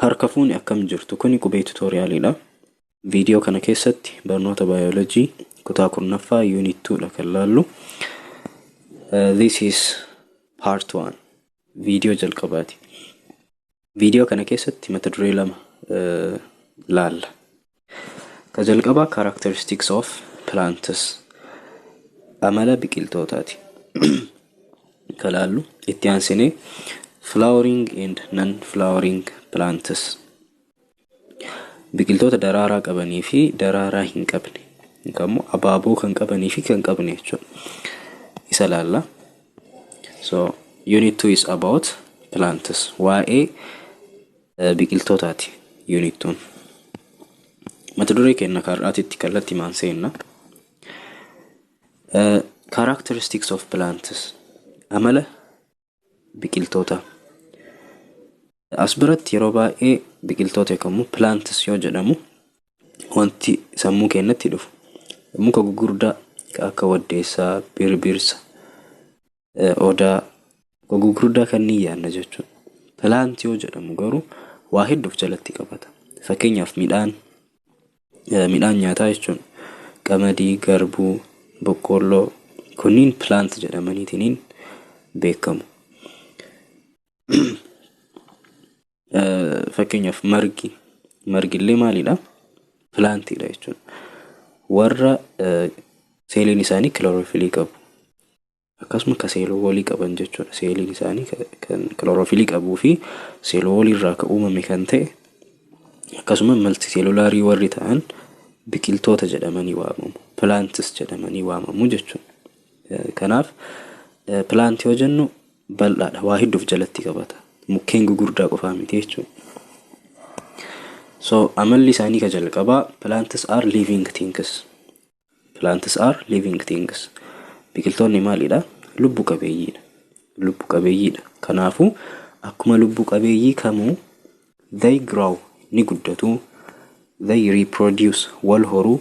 Harka fuuni, akkam jirtu? Kuni Qubee Tutorialiidha. Viidiyoo kana keessatti barnoota baayoloojii kutaa 10ffaa unit 2 dha kan laallu. This is part 1. Viidiyoo jalqabaati. Viidiyoo kana keessatti mata duree lama laalla. Ka jalqabaa characteristics of plants, amala biqiltootaati ka laallu. Itti aansinee flowering and non-flowering plants, biqiltoota daraaraa qabanii fi daraaraa hin qabne yookaan immoo abaaboo kan qabanii fi kan qabne jechuudha. Isa laalla. So unit 2 is about plants. Waa'ee biqiltootaati unit 2. Mata duree keenya har'aatitti kallattii maan seenna. Characteristics of plants, amala biqiltootaa. As biratti yeroo baay'ee biqiltoota yookaan immoo plants yoo jedhamu wanti sammuu keenyatti dhufu muka gugurdaa akka waddeessaa, birbirsa, odaa gugurdaa kanneen yaadna jechuudha. Plant yoo jedhamu garuu waa hedduu of jalatti qabata. Fakkeenyaaf midhaan nyaataa jechuun qamadii, garbuu, boqqoolloo kunniin plant jedhamaniitiin beekamu. Fakkeenyaaf margi illee maalidha? Plantiidha jechuudha. Warra seeliin isaanii kilooroofilii qabu. Akkasuma ka cell wallii qaban jechuudha. Seeliin isaanii kan kilooroofilii qabuu fi cell wallii irraa kan uumame kan ta'e, akkasuma multicellularii warri ta'an biqiltoota jedhamanii waamamu. Plants jedhamanii waamamu jechuudha. Kanaaf plant yoo jennu bal'aadha. Waa hedduu of jalatti qabata. Mukkeen gugurdaa qofaa miti jechuudha. So amalli isaanii ka jalqabaa, plants are living things. Plants are living things. Biqiltoonni maalidha? Lubbu qabeeyyiidha. Lubbu qabeeyyiidha. Kanaafuu akkuma lubbu qabeeyyii kamuu they grow, ni guddatu, they reproduce, wal horuu,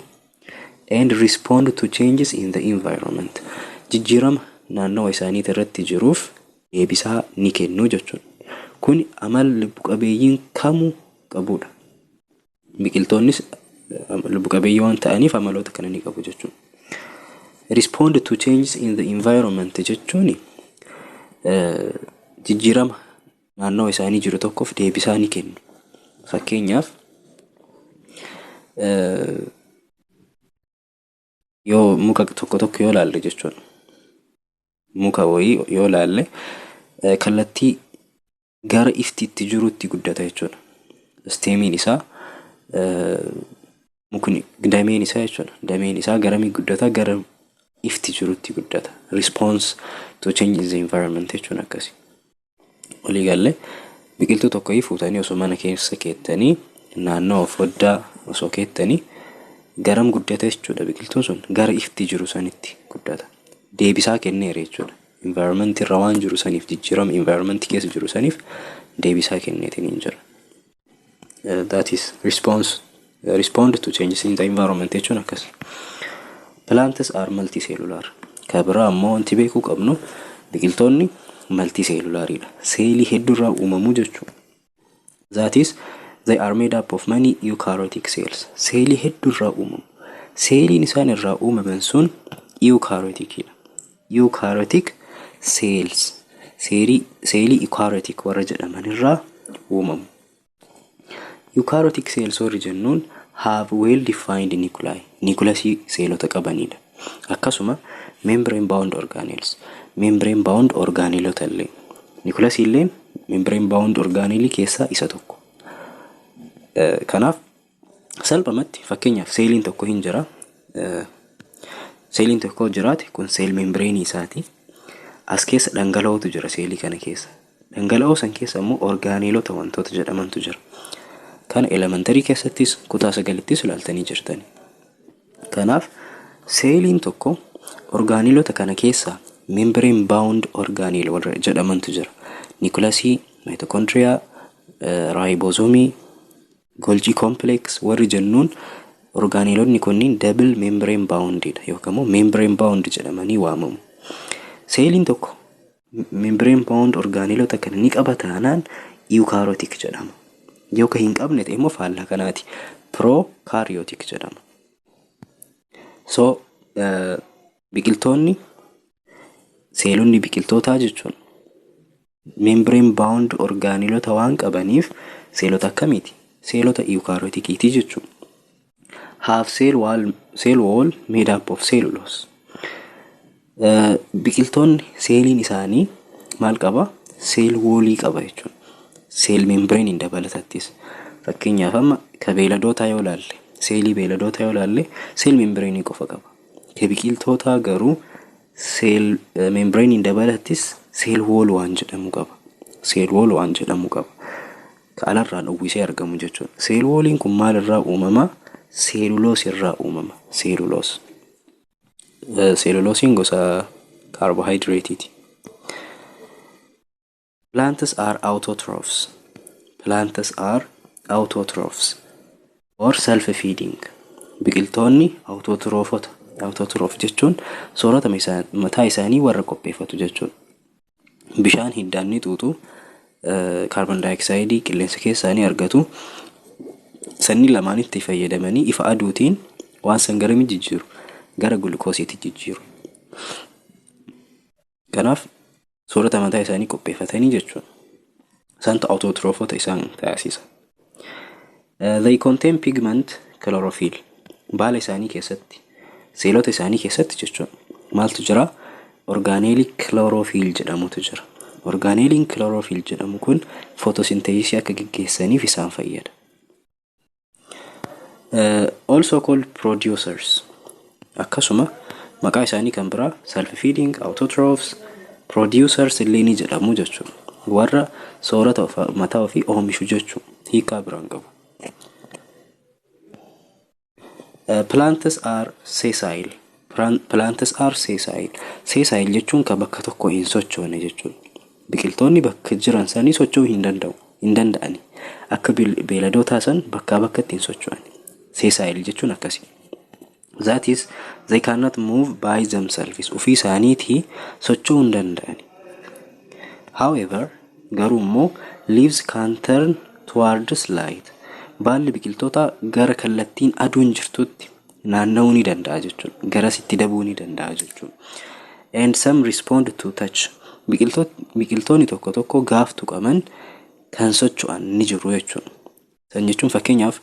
and respond to changes in the environment. Jijjiirama naannawa isaanii irratti jiruuf deebisaa ni kennu jechuudha. Kun amala lubbu qabeeyyiin kamuu qabudha. Biqiltoonnis lubbu qabeeyyii waan ta'aniif amaloota kana ni qabu jechuudha. Respond to changes in the environment jechuun jijjiirama naannawa isaanii jiru tokkoof deebisaa ni kennu. Fakkeenyaaf yoo muka tokko tokko yoo ilaalle jechuudha. Muka wayii yoo ilaalle kallattii gara ifti itti jirutti guddata jechuudha. Stemiin isaa, mukni dameen isaa jechuudha. Dameen isaa garamii guddata? Gara ifti jirutti guddata. Response to change in the environment jechuun akkasi. Walii galee biqiltuu tokko fuutanii osoo mana keessa keettanii, naannawa foddaa osoo keettanii, garam guddata jechuudha? Biqiltuun sun gara ifti jiru sanitti guddata. Deebisaa kenneera jechuudha. Environment irra waan jiru saniif, jijjiirama environment keessa jiru saniif deebisaa kenneetiin hin jira. That is respond to changes in the environment jechuun akkas. Plants are multicellular. Ka biraa ammoo wanti beekuu qabnu biqiltoonni multicellulariidha. Seelii hedduurraa uumamuu jechuudha. That is, they are made up of many eukaryotic cells. Seelii hedduurraa uumamu. Seeliin isaan irraa uumaman sun eukaryoticidha. Eukaryotic cells. Seelii eukaryotic warra jedhaman irraa uumamu. Eukaryotic cells warri jennuun have well defined nuclei. Nucleusii seelota qabanidha. Akkasuma membrane bound organelles. Membrane bound organelota illee. Nucleusii illee membrane bound organelle keessaa isa tokko. Kanaaf salphumatti fakkeenyaaf seeliin tokko hin jira. Seeliin tokko jiraate, kun cell membraneii isaati. As keessa dhangala'ootu jira seelii kana keessa. Dhangala'oo san keessa immoo organelota wantoota jedhamantu jira. Kana elementarii keessattis kutaa 9ttis ilaaltanii jirtani. Kanaaf seeliin tokko organelota kana keessa membrane bound organelle warra jedhamantu jira. Nucleusii, mitochondria, ribosomii, Golgi complex warri jennuun organelonni kunniin double membrane boundidha yookaan immoo membrane bound jedhamanii waamamu. Seeliin tokko membrane bound organelota kana ni qaba taanaan eukaryotic jedhama. Yoo ka hin qabne ta'e immoo faallaa kanaati. Prokaryotic jedhama. So biqiltoonni, seelonni biqiltootaa jechuun, membrane bound orgaanilota waan qabaniif seelota akkamiiti? Seelota eukaryoticiiti jechuudha. Have cell wall made up of cellulose. Biqiltoonni seeliin isaanii maal qaba? Cell wallii qaba jechuudha. Cell membrane dabalatattis. Fakkeenyaaf, amma ka beeladootaa yoo laalle, seelii beeladootaa yoo laalle, cell membrane qofa qaba. Ka biqiltootaa garuu cell membrane dabalattis cell wall waan jedhamu qaba. Cell wall waan jedhamu qaba. Ka alarraan uwwisee argamu jechuudha. Cell walliin kun maalirraa uumama? Cellulose irraa uumama. Cellulose. Cellulosiin gosa kaarbohaayidireetiiti. Plants are autotrophs. Plants are autotrophs or self-feeding. Biqiltoonni autotrophota. Autotroph jechuun soorata mataa isaanii warra qopheeffatu jechuudha. Bishaan hiddaan ni xuuxu, kaarboon daayoksayidii qilleensa keessaa ni argatu. Sanni lamaanitti fayyadamanii ifa aduutiin waan san garamitti jijjiiru? Gara gulukoosiitti jijjiiru. Kanaaf soorata mataa isaanii qopheeffatanii jechuudha. Isaantu autotrophota isaan taasisa. They contain pigment chlorophyll. Baala isaanii keessatti, seelota isaanii keessatti jechuudha. Maaltu jira? Orgaaneelii chlorophyll jedhamutu jira. Orgaaneeliin chlorophyll jedhamu kun photosynthesisii akka geggeessaniif isaan fayyada. Also called producers. Akkasuma maqaa isaanii kan biraa self-feeding, autotrophs, producers illee ni jedhamu jechuudha. Warra soorata mataa ofii oomishu jechuudha. Hiikaa biraan qabu. Plants are sessile. Plants are sessile. Sessile jechuun kan bakka tokko hin sochoone jechuudha. Biqiltoonni bakka jiran sanii socho'uu hin danda'u. Hin danda'ani. Akka beeladootaa san bakkaa bakkatti hin socho'an. Sessile jechuun akkasi. That is, they cannot move by themselves. Ofii isaaniitii socho'uu hin danda'ani. However, garuu immoo, leaves can turn towards light. Baalli biqiltootaa gara kallattiin aduun jirtutti naanna'uu ni danda'a jechuudha. Garasitti dabuu ni danda'a jechuudha. And some respond to touch. Biqiltoonni tokko tokko gaaf tuqaman kan socho'an ni jiru jechuudha. San jechuun, fakkeenyaaf,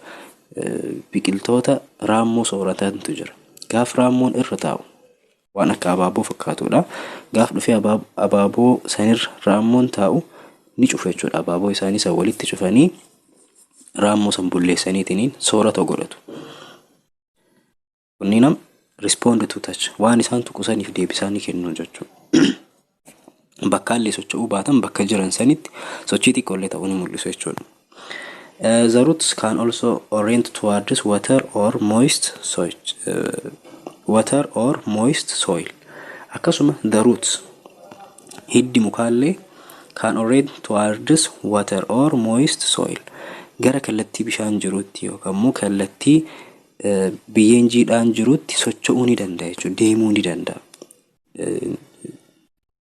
biqiltoota raammoo sooratantu jira. Gaaf raammoon irra taa'u, waan akka abaaboo fakkaatudha. Gaaf dhufee abaaboo sanirra raammoon taa'u ni cufu jechuudha. Abaaboo isaanii san walitti cufanii raammoo san bulleessaniitiin soorata godhatu. Kunniin am respond to touch, waan isaan tuqusaniif deebisaa ni kennu jechuudha. Bakkaallee socho'uu baatan bakka jiran sanitti sochii xiqqoollee ta'uu ni mul'isu jechuudha. The roots can also orient towards water or moist soil. Water or moist soil. Akkasuma the roots, hiddi mukaallee, can orient towards water or moist soil. Gara kallattii bishaan jirutti yookaan immoo kallattii biyyeen jiidhaan jirutti socho'uu ni danda'a jechuudha. Deemuu ni danda'a.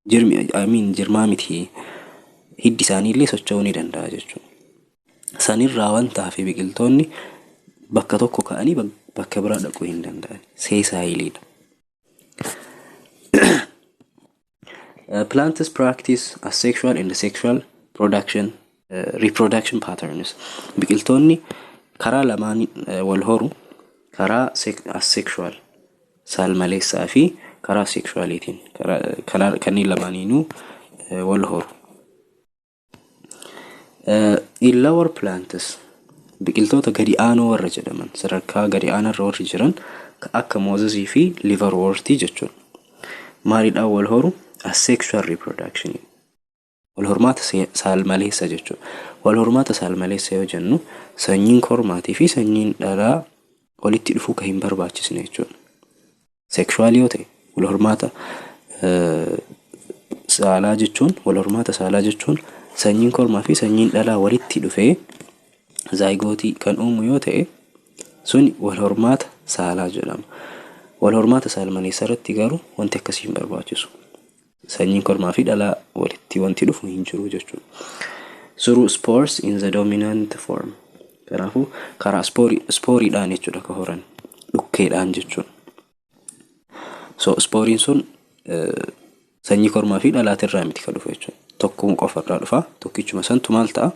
Jirmi, I mean, jirmaa miti, hiddi isaanii illee socho'uu ni danda'a jechuudha. Sanirraa wanta hafe biqiltoonni bakka tokko ka'anii bakka biraa dhaquu hin danda'an. Sessileiidha. Plants practice asexual and sexual production reproduction patterns. Biqiltoonni karaa lamaan wal horu: karaa asexual, saalmaleessaa, fi karaa sexualiitiin, karaa kanneen lamaaniinuu wal horu. In lower plants, biqiltoota gadi aanoo warra jedhaman, sadarkaa gadi aanarra warri jiran akka mossesii fi liverwortii jechuudha. Maaliidhaan wal horu? Asexual reproduction. Wal hormaata saalmaleessa jechuudha. Wal hormaata saalmaleessa yoo jennu, sanyiin kormaatii fi sanyiin dhalaa walitti dhufuu kan hin barbaachisne jechuudha. Sexual yoo ta'e, wal hormaata saalaa jechuun, wal hormaata saalaa jechuun sanyiin kormaa fi sanyiin dhalaa walitti dhufee zaayigootii kan uumu yoo ta'e, suni wal hormaata saalaa jedhama. Wal hormaata saalmaleessa irratti garuu wanti akkasii hin barbaachisu. Sanyiin kormaa fi dhalaa walitti wanti dhufu hin jiru jechuudha. Through spores in the dominant form. Kanaafuu karaa spooriidhaan jechuudha ka horan, dhukkeedhaan jechuudha. So spooriin sun sanyii kormaa fi dhalaatirraa miti ka dhufu jechuudha. Tokkuma qofarraa dhufa. Tokkichuma santu maal ta'a?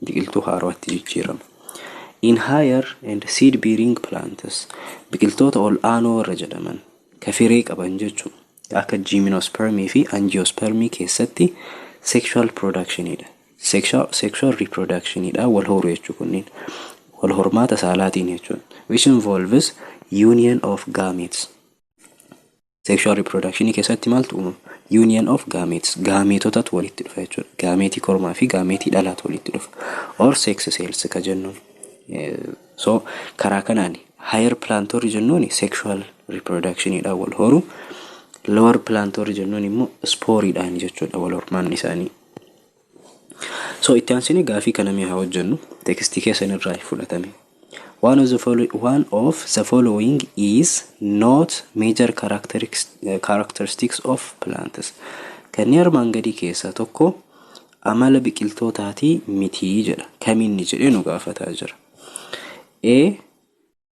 Biqiltuu haaraatti jijjiirama. In higher and seed bearing plants, biqiltoota ol aanoo warra jedhaman, ka firee qaban jechuudha. Akka gymnospermii fi angiospermii keessatti sexual productionidha. Sexual reproductionidha wal horu jechuu kunniin. Wal hormaata saalaatiin jechuudha. Which involves union of gametes. Sexual reproduction keessatti maaltu uumama? Union of gametes. Gaameetotatu walitti dhufa jechuudha. Gaameetii kormaa fi gaameetii dhalaatu walitti dhufa. Or sex cells ka jennuun. So karaa kanaan higher plant warri jennuun sexual reproductionidhaan wal horu. Lower plant warri jennuun immoo spooriidhaan jechuudha wal hormaanni isaanii. So itti aansinee gaafii kana mee haa hojjennu, tekstii keessan irraa fudhatame. One of the following is not major characteristics of plants. Kanneen armaan gadii keessaa tokko amala biqiltootaatii mitii jedha. Kamiinni jedhee nu gaafataa jira. A.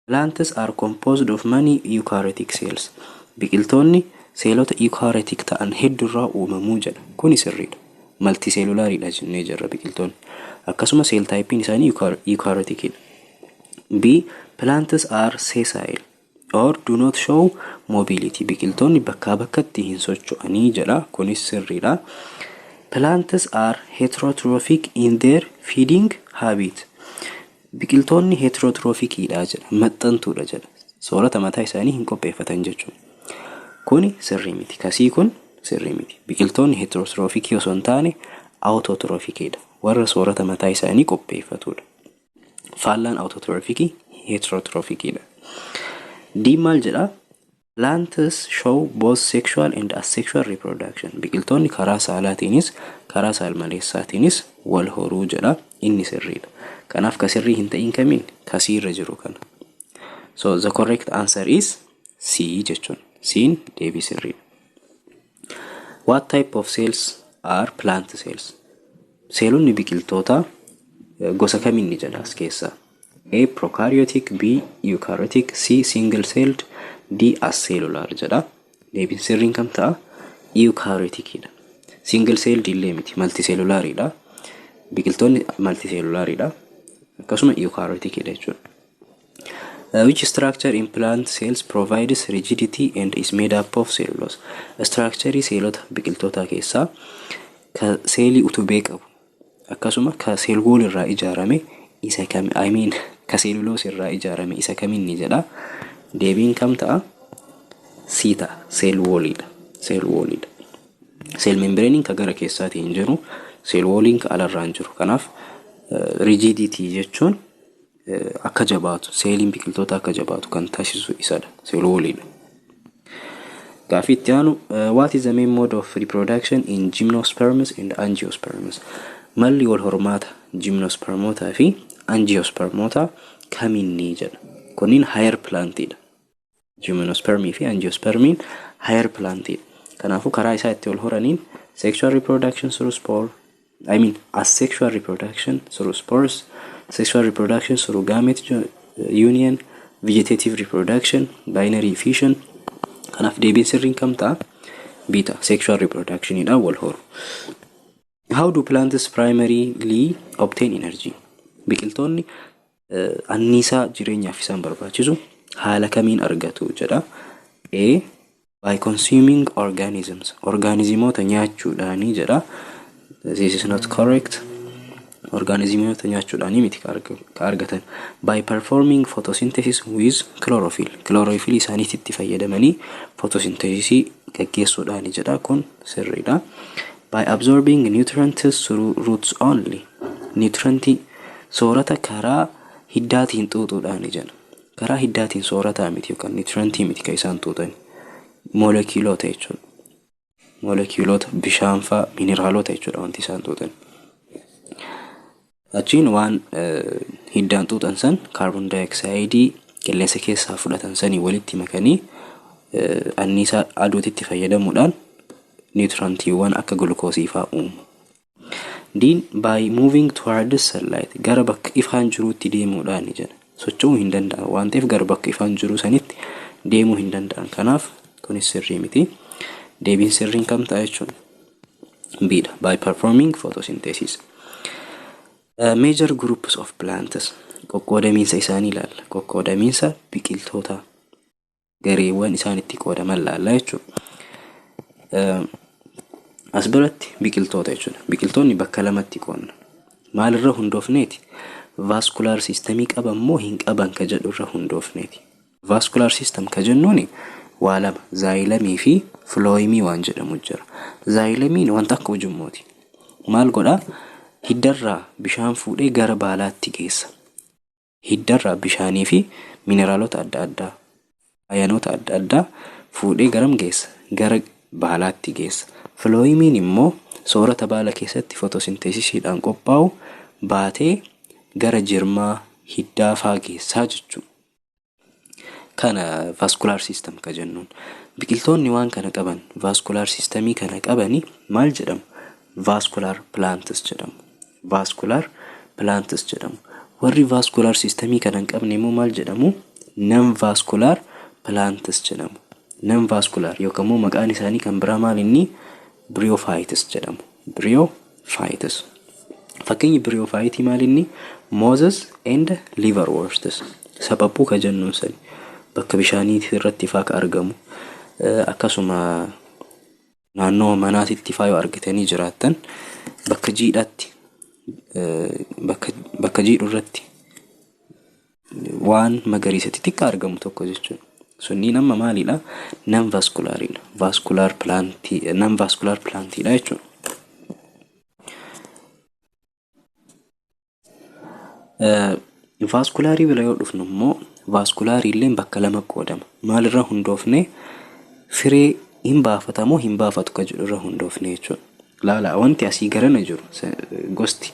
Plants are composed of many eukaryotic cells. Biqiltoonni seelota eukaryotic ta'an hedduurraa uumamuu jedha. Kuni sirriidha. Multicellulariidha jennee jirra biqiltoonni. Akkasuma cell typeiin isaanii eukaryoticidha. B. Plants are sessile or do not show mobility. Biqiltoonni bakkaa bakkatti hin socho'anii jedha. Kunis sirriidha. Plants are heterotrophic in their feeding habit. Biqiltoonni heterotrophiciidha jedha. Maxxantuudha jedha. Soorata mataa isaanii hin qopheeffatan jechuudha. Kuni sirrii miti. Kasii kun sirrii miti. Biqiltoonni heterotrophicii osoo hin taane autotrophiciidha. Warra soorata mataa isaanii qopheeffatudha. Faallaan autotrophicii heterotrophiciidha. D maal jedhaa? Plants show both sexual and asexual reproduction. Biqiltoonni karaa saalaatiinis karaa saalmaleessaatiinis wal horuu jedha. Inni sirriidha. Kanaaf ka sirrii hin ta'in kamiin? Kasiirra jiru kana. So the correct answer is C jechuun. C'n deebii sirriidha. What type of cells are plant cells? Seelonni biqiltootaa gosa kamiin ni jedha as keessaa? A. Prokaryotic, B. Eukaryotic, C. Single celled, D. Acellular jedha. Deebiin sirriin kam ta'a? Eukaryoticidha. Single celled illee miti, multicellularidha. Biqiltoonni multicellularidha. Akkasuma eukaryoticidha jechuudha. Which structure in plant cells provides rigidity and is made up of cellulose? Structure seelota biqiltootaa keessaa ka seelii utubee qabu, akkasuma ka cell wall irraa ijaarame isa kam, I mean, ka cellulose irraa ijaarame isa kamiin ni jedha. Deebiin kam ta'a? C ta'a. Cell wallidha. Cell wallidha. Cell membraneiin ka gara keessaatiin jiru, cell walliin ka alarraan jiru. Kanaaf rigidity jechuun akka jabaatu, seeliin biqiltoota akka jabaatu kan taasisu isadha. Cell wallidha. Gaaffii itti aanu, what is the main mode of reproduction in gymnosperms and angiosperms? Malli wal hormaata gymnospermootaa fi angiospermoota kamiinni jedha. Kunniin higher plantidha. Gymnospermii fi angiospermiin higher plantidha. Kanaafuu karaa isaa itti wal horaniin sexual reproduction through spore, I mean, asexual reproduction through spores, sexual reproduction through gamete union, vegetative reproduction, binary fission. Kanaaf deebiin sirriin kam ta'a? B ta'a. Sexual reproductionidhaan wal horu. How do plants primarily obtain energy? Biqiltoonni anniisaa jireenyaaf isaan barbaachisu haala kamiin argatu jedha. A. By consuming organisms. Organizimoota nyaachuudhaanii jedha. This is not correct. Organizimoota nyaachuudhaanii miti ka argatan. By performing photosynthesis with chlorophyll. Chlorophyll isaaniitti fayyadamanii photosynthesisii gaggeessuudhaani jedha. Kun sirriidha. By absorbing nutrients through roots only. Nutrientii, soorata karaa hiddaatiin xuuxuudhaani jedha. Karaa hiddaatiin soorataa miti yookaan nutrientii miti kan isaan xuuxan. Molekiiloota jechuudha. Molekiiloota bishaan fa'aa, mineraalota jechuudha wanti isaan xuuxan. Achiin waan hiddaan xuuxan san kaarboon daayoksayidii qilleensa keessaa fudhatan sanii walitti makanii anniisaa aduutitti fayyadamuudhaan nutrientiiwwan akka gulukoosii fa'aa uumu. D'n by moving towards sunlight, gara bakka ifaan jiruutti deemuudhaan jedha. Socho'uu hin danda'an waan ta'eef gara bakka ifaan jiru sanitti deemuu hin danda'an. Kanaaf kunis sirrii miti. Deebiin sirriin kam ta'a jechuudha? B dha. By performing photosynthesis. Major groups of plants, qoqqoodamiinsa isaanii ilaalla. Qoqqoodamiinsa biqiltoota, gareewwan isaan itti qoodaman ilaalla jechuudha. As biratti biqiltoota jechuudha. Biqiltoonni bakka lamatti qoodna. Maalirra hundoofneeti? Vascular systemii qaban moo hin qaban ka jedhu irra hundoofneeti. Vascular system ka jennuuni waa lama, xylemii fi phloemii waan jedhamu jira. Xylemiin wanta akka ujummooti. Maal godhaa? Hiddarraa bishaan fuudhee gara baalaatti geessa. Hiddarraa bishaanii fi mineraalota adda addaa, ayanoota adda addaa fuudhee garam geessa? Gara baalaatti geessa. Phloemiin immoo soorata baala keessatti photosynthesisiidhaan qophaa'u baatee gara jirmaa hiddaa faa geessaa jechuudha. Kana vascular system ka jennuun. Biqiltoonni waan kana qaban, vascular systemii kana qabani maal jedhamu? Vascular plants jedhamu. Vascular plants jedhamu. Warri vascular systemii kana hin qabne immoo maal jedhamu? Non vascular plants jedhamu. Non vascular yookaan immoo maqaan isaanii kan biraa maal inni? Bryophytes jedhamu. Bryophytes. Fakkeenyi bryophyte maal inni? Mosses and liverworts. Sababbuu ka jennuun sani. Bakka bishaanii irratti faa ka argamu. Akkasuma naannoo manaatitti faa yoo argitanii jiraattan, bakka jiidhaatti, bakka jiidhu irratti waan magariisa xixiqqaa argamu tokko jechuudha. Sunniin amma maalidha? Non vasculariidha. Vascular plantii, non vascular plantiidha jechuudha. Vascularii bira yoo dhufnu immoo, vascularii illee bakka lama qoodama. Maalirra hundoofne? Firee hin baafata moo hin baafatu ka jedhu irra hundoofne jechuudha. Laala, wanti asii garana jiru, gosti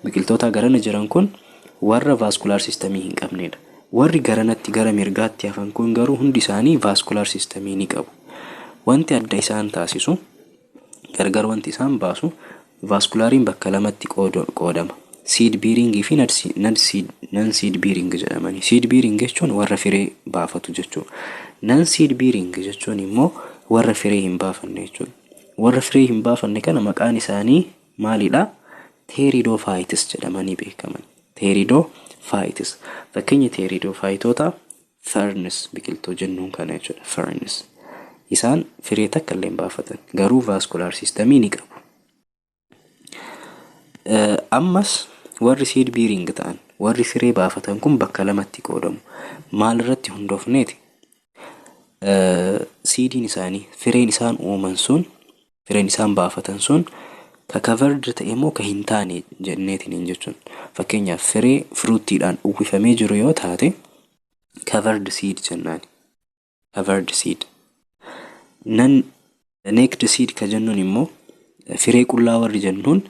biqiltoota garana jiran kun warra vascular systemii hin qabnedha. Warri garanatti gara mirgaatti hafan kun garuu hundi isaanii vascular systemii ni qabu. Wanti adda isaan taasisu, gargar wanti isaan baasu, vasculariin bakka lamatti qoodama. Seed bearing fi non seed bearing jedhamani. Seed bearing jechuun warra firee baafatu jechuudha. Non seed bearing jechuun immoo warra firee hin baafanne jechuudha. Warra firee hin baafanne kana maqaan isaanii maalidha? Pteridophytes jedhamanii beekaman. Pteridophytes. Fakkeenya pteridophytoota ferns biqiltuu jennuun kana jechuudha. Ferns. Isaan firee takka illee hin baafatan. Garuu vascular systemii ni qabu. Ammas warri seed bearing ta'an, warri firee baafatan kun bakka lamatti qoodamu. Maal irratti hundoofneeti? Seediin isaanii, fireen isaan uuman sun, fireen isaan baafatan sun ka covered ta'e moo ka hin taane jenneetiin hin jechuun. Fakkeenyaaf, firee fruitiidhaan uwwifamee jiru yoo taate covered seed jennaan. Covered seed. Non naked seed ka jennuun immoo, firee qullaa warri jennuun,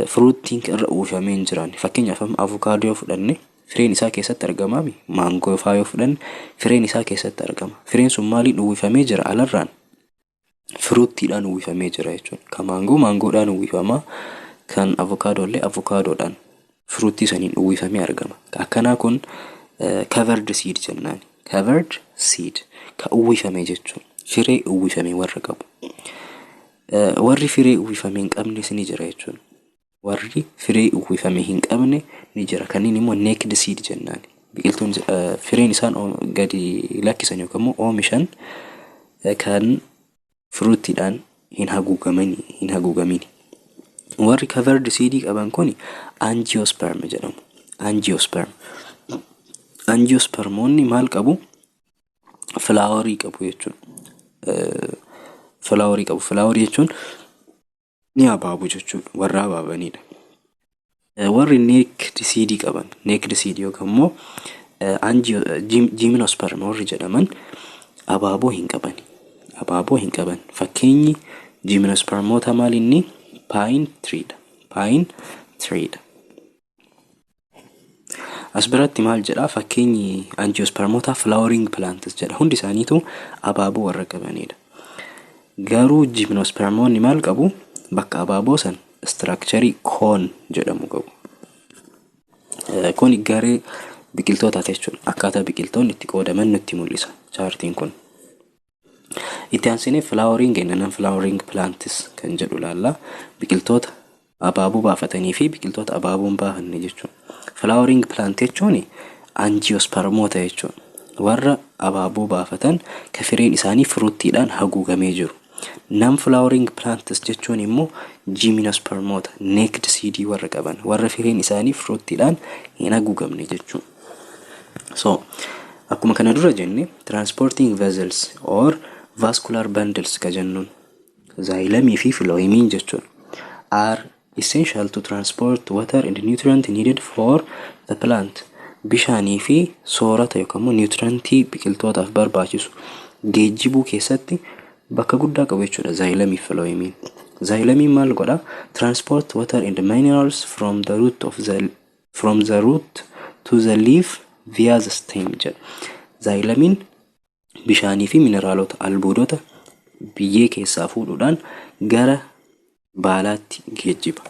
fruitiin irra uwwifamee hin jiran. Fakkeenyaaf, amma avukaadoo yoo fudhanne fireen isaa keessatti argamaami. Maangoo faa yoo fudhanne fireen isaa keessatti argama. Fireen sun maaliin uwwifamee jira alarraan? Fruitiidhaan uwwifamee jira jechuudha. Kan maangoo maangoodhaan uwwifama. Kan avukaadoo illee avukaadoodhaan, fruitii saniin uwwifamee argama. Akkanaa kun covered seed jennaan. Covered seed, ka uwwifame jechuudha. Firee uwwifame warra qabu. Warri firee uwwifame hin qabnes ni jira jechuudha. Warri firee uwwifame hin qabne ni jira. Kanneen immoo naked seed jennaan. Biqiltuun fireen isaan gadi lakkisan yookaan immoo oomishan kan fruitiidhaan hin haguugamini. Warri covered seedii qaban kun angiosperm jedhamu. Angiosperm. Angiospermoonni maal qabu? Flowerii qabu jechuudha. Flowerii qabu. Flowerii jechuun ni abaabu jechuudha. Warra abaabanidha. Warri naked seedii qaban, naked seed yookaan immoo gymnosperm warri jedhaman abaaboo hin qaban. Abaaboo hin qaban. Fakkeenyi gymnospermoota maal inni? Pine treedha. Pine treedha. As biratti maal jedhaa? Fakkeenyi angiospermoota flowering plants jedha. Hundi isaaniitu abaaboo warra qabanidha. Garuu gymnospermoonni maal qabu? Bakka abaaboo san Structureii cone jedhamu qabu. Kun garee biqiltootaati jechuudha. Akkaataa biqiltoonni itti qoodaman nutti mul'isa chartiin kun. Itti aansinee flowering and non flowering plants kan jedhu ilaalla. Biqiltoota abaaboo baafatanii fi biqiltoota abaaboo hin baafanne jechuudha. Flowering plant jechuun angiospermoota jechuudha. Warra abaaboo baafatan ka fireen isaanii fruitiidhaan haguugamee jiru. Non flowering plants jechuun immoo gymnospermoota, naked seed warra qaban, warra fireen isaanii fruitiidhaan hin haguugamne jechuudha. So akkuma kana dura jenne, transporting vessels or vascular bundles ka jennuun xylemii fi phloemiin jechuudha, are essential to transport water and nutrient needed for the plant. Bishaanii fi soorata yookaan immoo nutrientii biqiltootaaf barbaachisu geejjibuu keessatti bakka guddaa qabu jechuudha xylemii fi phloemiin. Xylemiin maal godha? Transport water and minerals from the root to the leaf via the stem jedha. Xylemiin bishaanii fi mineraalota, albuudota biyyee keessaa fuudhuudhaan gara baalaatti geejjiba.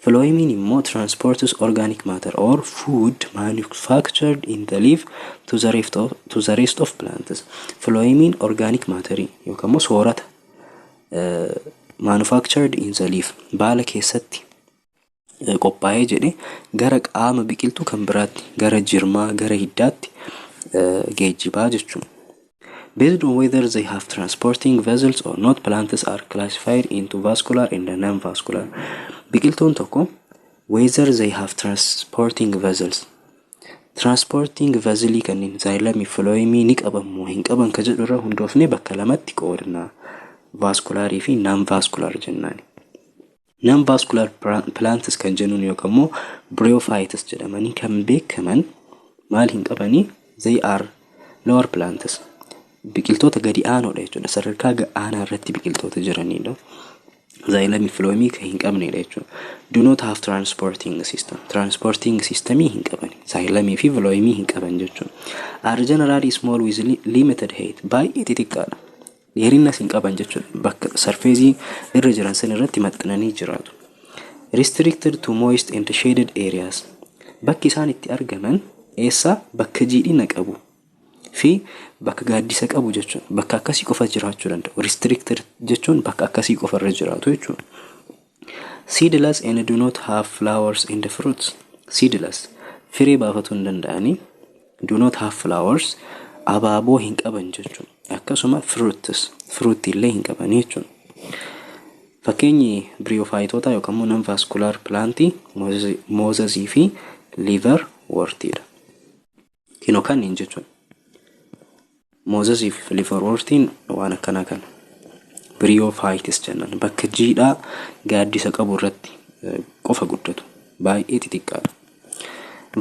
Phloemiin immoo transports organic matter or food manufactured in the leaf to the rest of plants. Phloemiin organic matterii yookaan immoo soorata manufactured in the leaf, baala keessatti qophaa'ee jedhe, gara qaama biqiltuu kan biraatti, gara jirmaa, gara hiddaatti geejjibaa jechuudha. Based on whether they have transporting vessels or not, plants are classified into vascular and non-vascular. Biqiltuun tokko whether they have transporting vessels, transporting vesselii kanneen xylemii, phloemii ni qaban moo hin qaban ka jedhu irra hundoofne bakka lamatti qoodna. Vascularii fi non-vascular jennaani. Non-vascular plants kan jennuun yookaan immoo bryophytes jedhamanii kan beekaman maal hin qabanii? They are lower plants. Biqiltoota gadi aanoodha jechuudha. Sadarkaa aanaa irratti biqiltoota jiranidha. Xylemii, phloemii kan hin qabnedha jechuudha. Do not have transporting system. Transporting systemii hin qaban. Xylemii fi phloemii hin qaban jechuudha. Are generally small with limited height. Baay'ee xixiqqaadha. Dheerinas hin qaban jechuudha. Bakka surfaceii irra jiran san irratti maxxananii jiraatu. Restricted to moist and shaded areas. Bakki isaan itti argaman eessa? Bakka jiidhina qabu fi bakka gaaddisa qabu jechuudha. Bakka akkasii qofa jiraachuu danda'u. Restricted jechuun bakka akkasii qofa irra jiraatu jechuudha. Seedless and do not have flowers and fruits. Seedless, firee baafatuu hin danda'anii. Do not have flowers, abaaboo hin qaban jechuudha. Akkasuma fruits, fruit illee hin qaban jechuudha. Fakkeenyi bryophytoota yookaan immoo non vascular plantii mossesii fi liverwortiidha. Kinoo kanneen jechuudha. Mossesii fi liverwortiin waan akkanaa kana. Bryophytes jennaan bakka jiidhaa gaaddisa qabu irratti qofa guddatu. Baay'ee xixiqqaadha.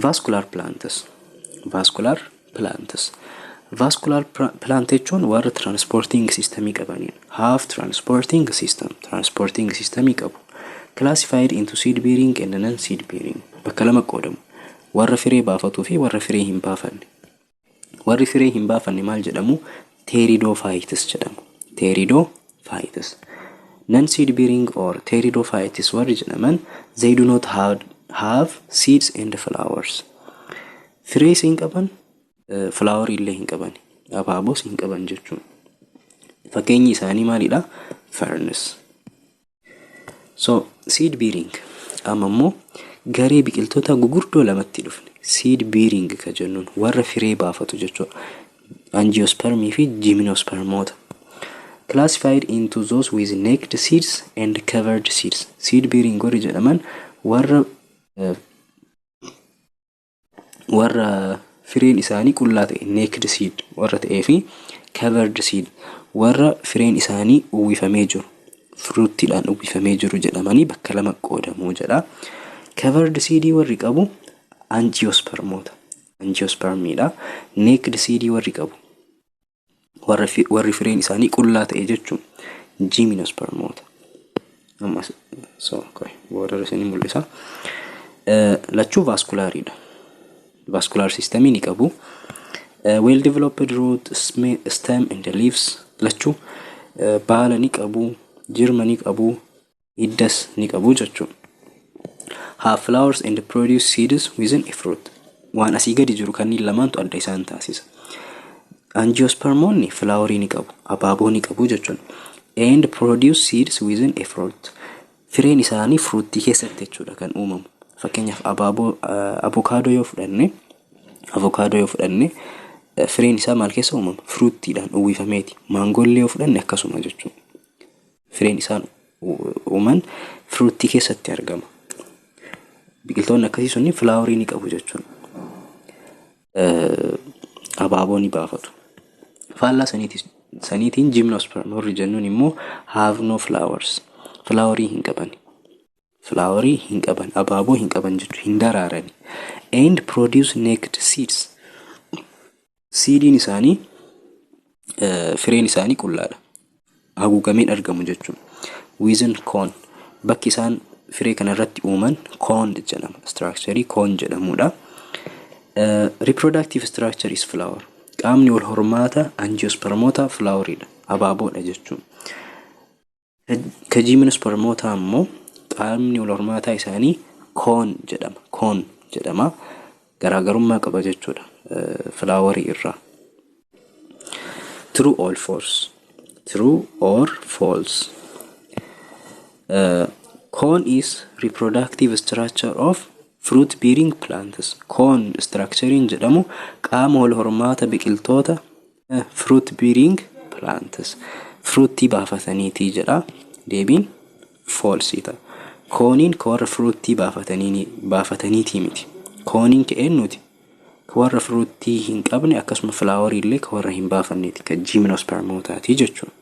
Vascular plants. Vascular plants. Vascular plant jechuun warra transporting systemii qabanidha. Have transporting system. Transporting systemii qabu. Classified into seed bearing and non seed bearing. Bakka lama qoodamu. Warra firee baafatuu fi warra firee hin baafanne. Warri firee hin baafanne maal jedhamu? Pteridophytes jedhamu. Pteridophytes. Non seed bearing or pteridophytes warri jedhaman, they do not have seeds and flowers. Firees hin qaban, flowerii illee hin qaban, abaaboos hin qaban jechuudha. Fakkeenyi isaanii maalidha? Ferns. So seed bearing, amma immoo garee biqiltoota gugurdoo lamatti dhufne. Seed bearing ka jennuun warra firee baafatu jechuudha. Angiospermii fi gymnospermoota. Classified into those with naked seeds and covered seeds. Seed bearing warri jedhaman warra fireen isaanii qullaa ta'e, naked seed warra ta'ee, fi covered seed, warra fireen isaanii uwwifamee jiru, fruitiidhaan uwwifamee jiru jedhamanii bakka lama qoodamuu jedha. Covered seed warri qabu angiospermoota. Angiospermiidha. Naked seed warri qabu, warri fireen isaanii qullaa ta'e jechuun, gymnospermoota. Ammas so booda isinii mul'isa. Lachuu vasculariidha. Vascular systemii ni qabu. Well developed root, stem and leaves. Lachuu baala ni qabu, jirma ni qabu. Hiddas ni qabu jechuudha. Have flowers and produce seeds within a fruit. Waan asii gadi jiru kanneen lamaantu adda isaan taasisa. Angiospermoonni flowerii ni qabu, abaaboo ni qabu jechuudha. And produce seeds within a fruit. Fireen isaanii fruitii keessatti jechuudha kan uumamu. Fakkeenyaaf, abaaboo avokaadoo yoo fudhanne, fireen isaa maal keessa uumama? Fruitiidhaan uwwifameeti. Maangoollee yoo fudhanne akkasuma jechuudha. Fireen isaan uuman fruitii keessatti argama. Biqiltoonni akkasii sunni flowerii ni qabu jechuudha. Abaaboo ni baafatu. Faallaa saniitiin gymnosperm warri jennuun immoo have no flowers. Flowerii hin qaban. Flowerii hin qaban. Abaaboo hin qaban jechuudha. Hin daraarani. And produce naked seeds. Seediin isaanii, fireen isaanii qullaadha. Haguugameen argamu jechuudha. Within cone. Bakki isaan firee kanarratti uuman cone jedhama. Structure cone jedhamudha. Reproductive structure is flower. Qaamni wal hormaata angiospermoota floweriidha. Abaaboodha jechuudha. Ka gymnospermoota ammoo qaamni wal hormaataa isaanii cone jedhama. Cone jedhama. Garaagarummaa qaba jechuudha flowerii irraa. True or false? True or false? Cone is reproductive structure of fruit bearing plants. Cone structurein jedhamu qaama wal hormaata biqiltoota fruit bearing plants. Fruitii baafataniitii jedha. Deebiin false ta'a. Coneiin ka warra fruitii baafataniitii miti. Coneiin ka eenyuti? Ka warra fruitii hin qabne, akkasuma flowerii illee ka warra hin baafanneeti, ka gymnospermootaati jechuudha.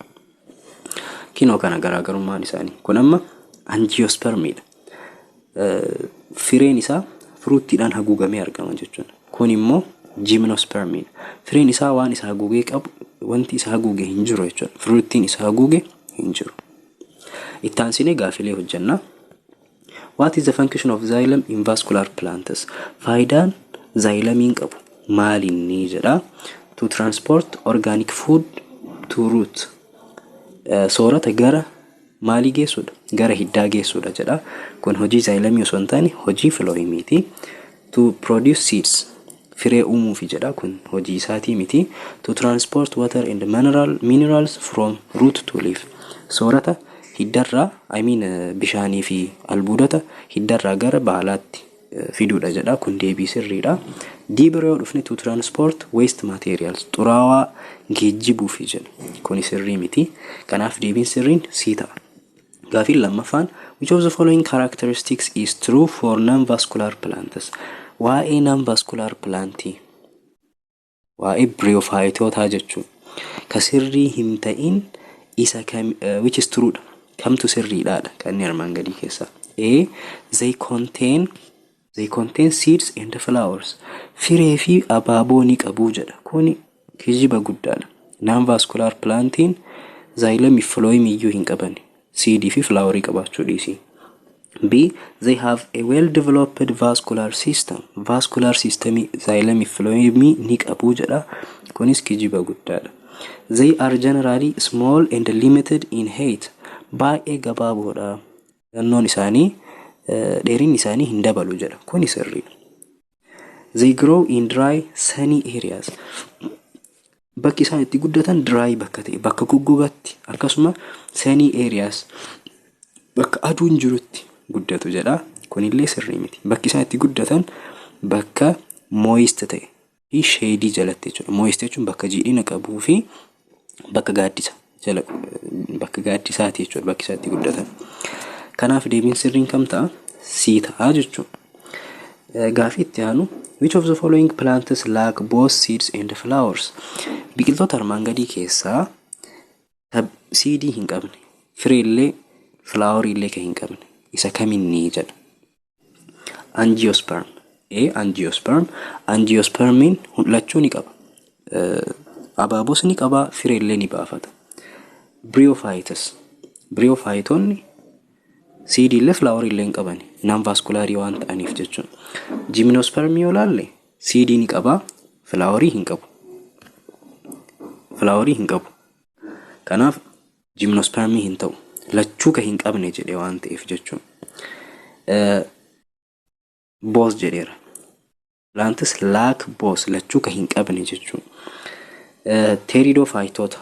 Kinoo kana garaagarummaan isaanii. Kun amma angiospermiidha. Fireen isaa fruitiidhaan haguugamee argama jechuudha. Kun immoo gymnospermiidha. Fireen isaa waan isa haguugee qabu, wanti isa haguuge hin jiru jechuudha. Fruitiin isa haguuge hin jiru. Itti aansinee gaafilee hojjenna. What is the function of xylem in vascular plants? Faayidaan xylemiin qabu maalinni jedha. To transport organic food to root. Soorata gara maalii geessuudha? Gara hiddaa geessuudha jedha. Kun hojii xylemii osoo hin taane hojii phloemiiti. To produce seeds. Firee uumuufi jedha. Kun hojii isaatii miti. To transport water and minerals from root to leaf. Soorata hiddarraa, I mean, bishaanii fi albuudota hiddarraa gara baalaatti fiduudha jedha. Kun deebii sirriidha. D bira yoo dhufne, to transport waste materials, xuraawaa geejjibuufi jedha. Kuni sirrii miti. Kanaaf deebiin sirriin C ta'a. Gaafiin lammaffaan, which of the following characteristics is true for non-vascular plants? Waa'ee non-vascular plantii, waa'ee bryophytotaa jechuudha. Ka sirrii hin ta'in isa kam? Which is true dha. Kamtu sirriidhaadha kan inni armaan gadii keessaa? A. They contain seeds and flowers. Firee fi abaaboo ni qabu jedha. Kuni kijiba guddaadha. Non-vascular plantiin xylemii phloemii iyyuu hin qaban. Seedii fi flowerii qabaachuu dhiisii. B. They have a well-developed vascular system. Vascular system xylemii phloemii ni qabu jedha. Kunis kijiba guddaadha. They are generally small and limited in height. Baay'ee gabaaboodha. Naannoon isaanii, dheerinni isaanii hin dabalu jedha. Kuni sirriidha. They grow in dry, sunny areas. Bakki isaan itti guddatan dry bakka ta'e, bakka goggogaatti, akkasuma sunny areas, bakka aduun jirutti guddatu jedha. Kunillee sirrii miti. Bakki isaan itti guddatan bakka moist ta'e fi shadeii jalatti jechuudha. Moist jechuun bakka jiidhina qabuu fi bakka gaaddisa jala, bakka gaaddisaati jechuudha bakki isaan itti guddatan. Kanaaf deebiin sirriin kam ta'a? C ta'a jechuudha. Gaafii itti aanu, which of the following plants lack both seeds and flowers? Biqiltoota armaan gadii keessaa seedii hin qabne, fireellee flowerii illee kan hin qabne isa kaminni jedha. Angiosperm. A. Angiosperm. Angiospermiin lachuu ni qaba. Abaaboos ni qaba, fireellee ni baafata. Bryophytes. Bryophytonni seediillee flowerii illee hin qabani. Non vascularii waan ta'aniif jechuudha. Gymnospermii yoo laalle, seedii ni qaba, flowerii hin qabu. Flowerii hin qabu. Kanaaf gymnospermii hin ta'u. Lachuu ka hin qabne jedhe waan ta'eef jechuudha. Both jedheera. Plants lack both, lachuu ka hin qabne jechuudha. Pteridophytoota.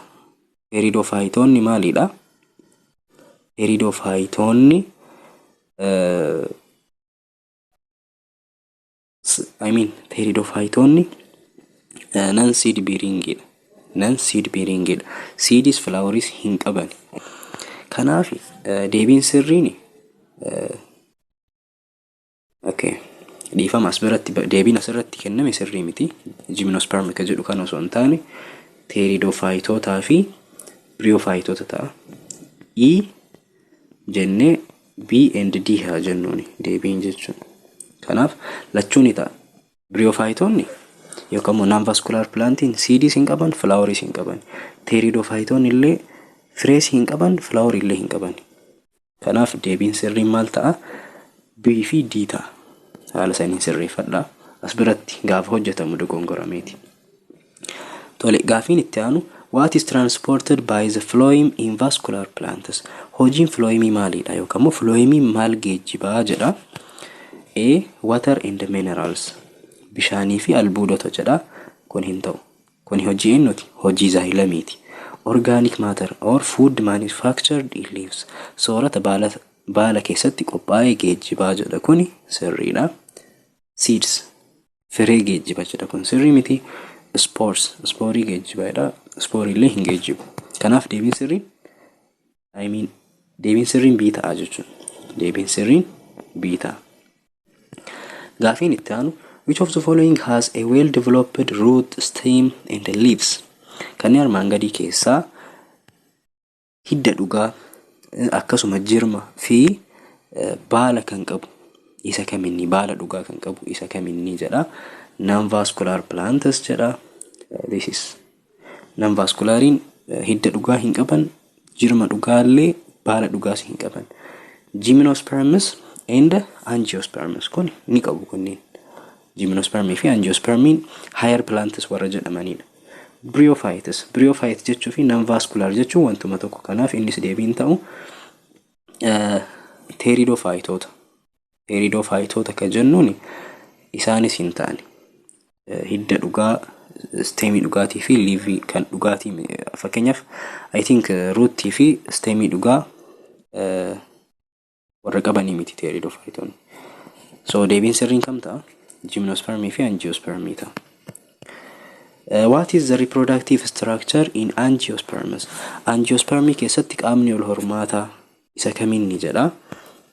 Pteridophytoonni maalidha? Pteridophytoonni, I mean, pteridophytoonni non seed bearingidha. Non seed bearingidha. Seedis floweris hin qaban. Kanaaf deebiin sirriin, okay. Dhiifama, as biratti deebiin asirratti kenname sirrii miti. Gymnosperm ka jedhu kan osoo hin taane pteridophytootaa fi bryophytoota ta'a. E jennee B and D haa jennuuni deebiin jechuudha. Kanaaf lachuu ni ta'a. Bryophytoonni yookaan immoo non vascular plantiin seediis hin qaban, floweris hin qaban. Pteridophytoonni illee firees hin qaban, flower illee hin qaban. Kanaaf deebiin sirriin maal ta'a? B fi D ta'a. Haala saniin sirreeffadhaa. As biratti gaafa hojjetamu dogongorameeti. Tole, gaafiin itti aanu, what is transported by the phloem in vascular plants? Hojiin phloemii maalidha yookaan immoo phloemii maal geejjibaa jedha. A. Water and minerals. Bishaanii fi albuudota jedha. Kun hin ta'u. Kun hojii eenyuti? Hojii xylemiiti. Organic matter or food manufactured in leaves. Soorata baala keessatti qophaa'ee geejjibaa jedha. Kuni sirriidha. Seeds. Firee geejjiba jedha. Kun sirrii miti. Spores. Sporii geejjibaadha. Sporii illee hin geejjibu. Kanaaf deebiin sirriin, I mean, deebiin sirriin B ta'a jechuudha. Deebiin sirriin B ta'a. Gaafiin itti aanu, which of the following has a well developed root, stem and leaves? Kanneen armaan gadii keessaa hidda dhugaa, akkasuma jirma fi baala kan qabu isa kaminni, baala dhugaa kan qabu isa kaminni jedha. Non vascular plants jedha. This is non vasculariin hidda dhugaa hin qaban, jirma dhugaallee baala dhugaas hin qaban. Gymnosperms and angiosperms kun ni qabu kunneen. Gymnospermii fi angiospermiin higher plants warra jedhamanidha. Bryophytes. Bryophyte jechuu fi non vascular jechuun wantuma tokko, kanaaf innis deebiin ta'u. Pteridophytoota. Pteridophytoota kan jennuun isaanis hin ta'ani. Hidda dhugaa, stemii dhugaatii fi leafii kan dhugaatii, fakkeenyaaf, I think rootii fi stemii dhugaa warra qabanii miti pteridophytoonni. So deebiin sirriin kam ta'a? Gymnospermii fi angiospermii ta'a. What is the reproductive structure in angiosperms? Angiospermii keessatti qaamni ol hormaataa isa kamiin ni jedha.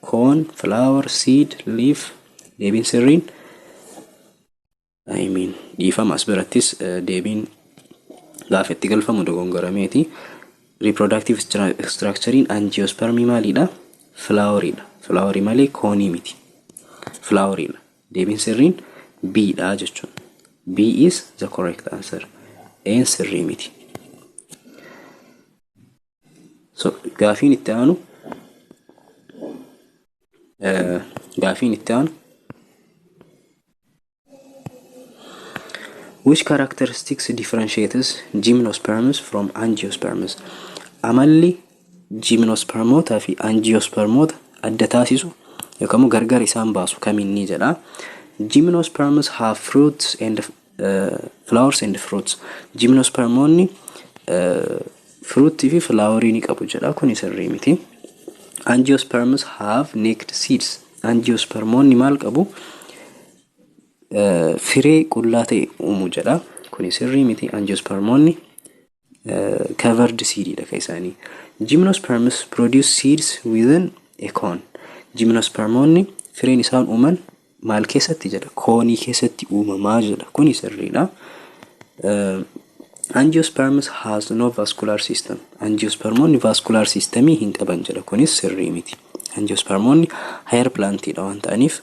Cone, flower, seed, leaf. Deebiin sirriin, I mean, dhiifama, as birattis deebiin gaafa itti galfamu dogongorameeti. Reproductive structurein angiospermii maalidha? Floweriidha. Flowerii malee coneii miti. Floweriidha. Deebiin sirriin B dha jechuudha. B is the correct answer. A'n sirrii miti. So gaafiin itti aanu, which characteristics differentiates gymnosperms from angiosperms? Amalli gymnospermoota fi angiospermoota adda taasisu yookaan immoo gargar isaan baasu kamiin ni jedha. Gymnosperms have fruits and flowers and fruits. Gymnospermoonni fruitii fi flowerii ni qabu jedha. Kuni sirrii miti. Angiosperms have naked seeds. Angiospermoonni maal qabu? Firee qullaa ta'e uumu jedha. Kuni sirrii miti. Angiospermoonni covered seedidha kan isaanii. Gymnosperms produce seeds within a cone. Gymnospermoonni fireen isaan uuman maal keessatti jedha? Coneii keessatti uumamaa jedha. Kuni sirriidha. Angiosperms has no vascular system. Angiospermoonni vascular systemii hin qaban jedha. Kunis sirrii miti. Angiospermoonni higher plantiidha waan ta'aniif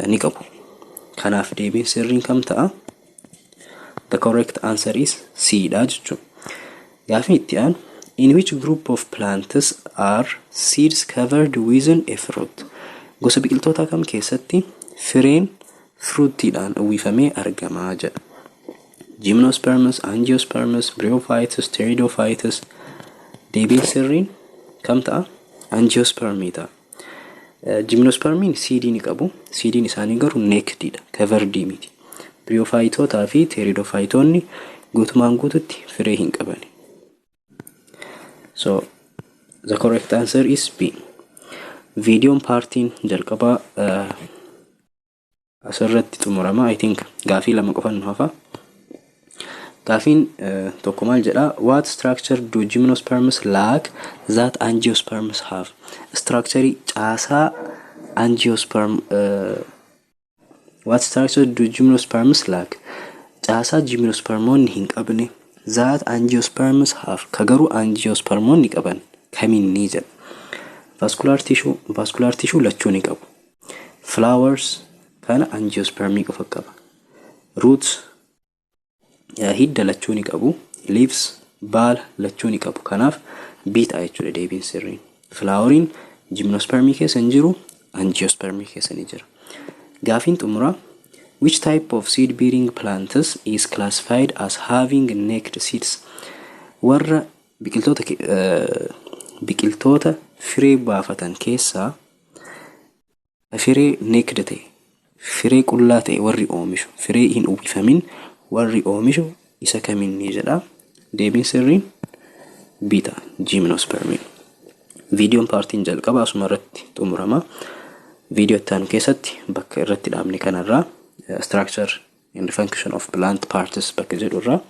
ni qabu. Kanaaf deebiin sirriin kam ta'a? The correct answer is C dha jechuudha. Gaafii itti aanu, in which group of plants are seeds covered within a fruit? Gosa biqiltootaa kam keessatti fireen fruitiidhaan uwwifamee argamaa jedha. Gymnosperms, angiosperms, bryophytes, pteridophytes. Deebiin sirriin kam ta'a? Angiospermii ta'a. Gymnospermiin seedii ni qabu. Seediin isaanii garuu nakedidha. Coveredii miti. Bryophytootaa fi pteridophytoonni guutumaan guututti firee hin qabani. So the correct answer is B. Viidiyoon partiin jalqabaa asirratti xumurama. I think gaafii lama qofan nu hafa. Gaafiin tokko maal jedha? What structure do gymnosperms lack that angiosperms have? Structure caasaa angiosperm, what structure do gymnosperms lack? Caasaa gymnospermoonni hin qabne, that angiosperms have, ka garuu angiospermoonni qaban kamiin ni jedha. Vascular tissue, vascular tissue lachuu ni qabu. Flowers kana angiospermii qofa qaba. Roots, hidda lachuu ni qabu. Leaves, baala lachuu ni qabu. Kanaaf B ta'a jechuudha deebiin sirriin. Floweriin gymnospermii keessa hin jiru, angiospermii keessa ni jira. Gaafiin xumuraa, which type of seed bearing plants is classified as having naked seeds? Warra biqiltoota firee baafatan keessaa firee naked ta'e, firee qullaa ta'e warri oomishu, firee hin uwwifamin warri oomishu isa kamiin ni jedha. Deebiin sirriin B ta'a, gymnospermii. Viidiyoon partiin jalqaba asuma irratti xumurama. Viidiyoo itti aanu keessatti bakka irratti dhaabne kanarraa, structure and function of plant parts bakka jedhu irraa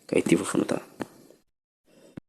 kan itti fufnu ta'a.